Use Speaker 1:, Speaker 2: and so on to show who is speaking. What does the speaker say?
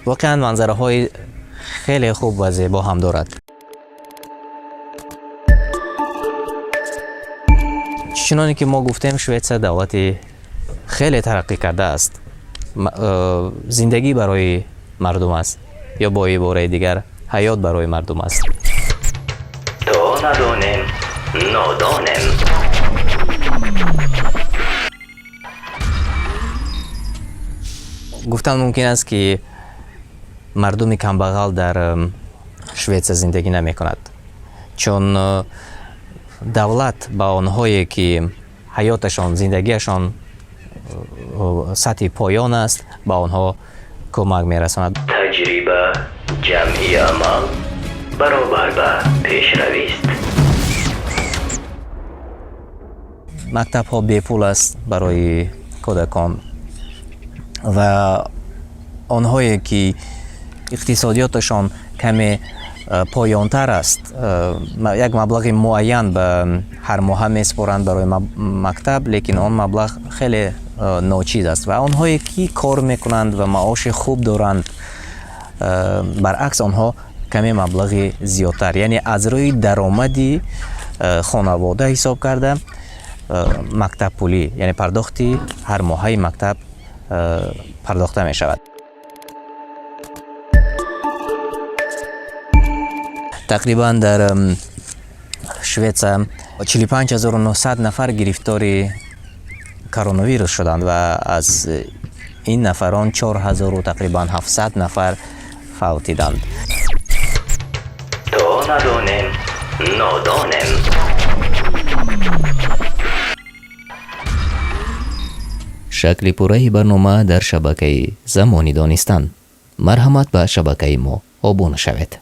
Speaker 1: Воқеан, манзараҳои хеле хуб ва зебо ҳам дорад. Чуноне ки мо гуфтем, Шветсия давлати хеле тараққӣ кардааст. Зиндагӣ барои мардум аст ё бо ибораи дигар, ҳаёт барои мардум аст.
Speaker 2: То надонем, нодонем.
Speaker 1: Гуфтан мумкин аст, ки мардуми камбағал дар Шветсия зиндагӣ намекунад, чун давлат ба онҳое, ки ҳаёташон, зиндагиашон сатҳи поён аст, ба онҳо кӯмак мерасонад.
Speaker 2: Таҷриба ҷамъи амал баробар ба пешравист.
Speaker 1: Мактабҳо бепул аст барои кӯдакон ва онҳое, ки иқтисодиёташон каме поёнтар аст, як маблағи муайян ба ҳар моҳа месупоранд барои мактаб, лекин он маблағ хеле ночиз аст. Ва онҳое, ки кор мекунанд ва маоши хуб доранд, баръакс, онҳо каме маблағи зиёдтар, яъне аз рӯи даромади хонавода ҳисоб карда, мактабпулӣ, яъне пардохти ҳармоҳаи мактаб пардохта мешавад. Тақрибан дар Шветсия 45 900 нафар гирифтори коронавирус шуданд ва аз ин нафарон 4000 тақрибан 700 нафар фавтиданд.
Speaker 2: То надонем, нодонем.
Speaker 1: Шакли пурраи барнома дар шабакаи Замони Донистан. Марҳамат, ба шабакаи мо обуна шавед.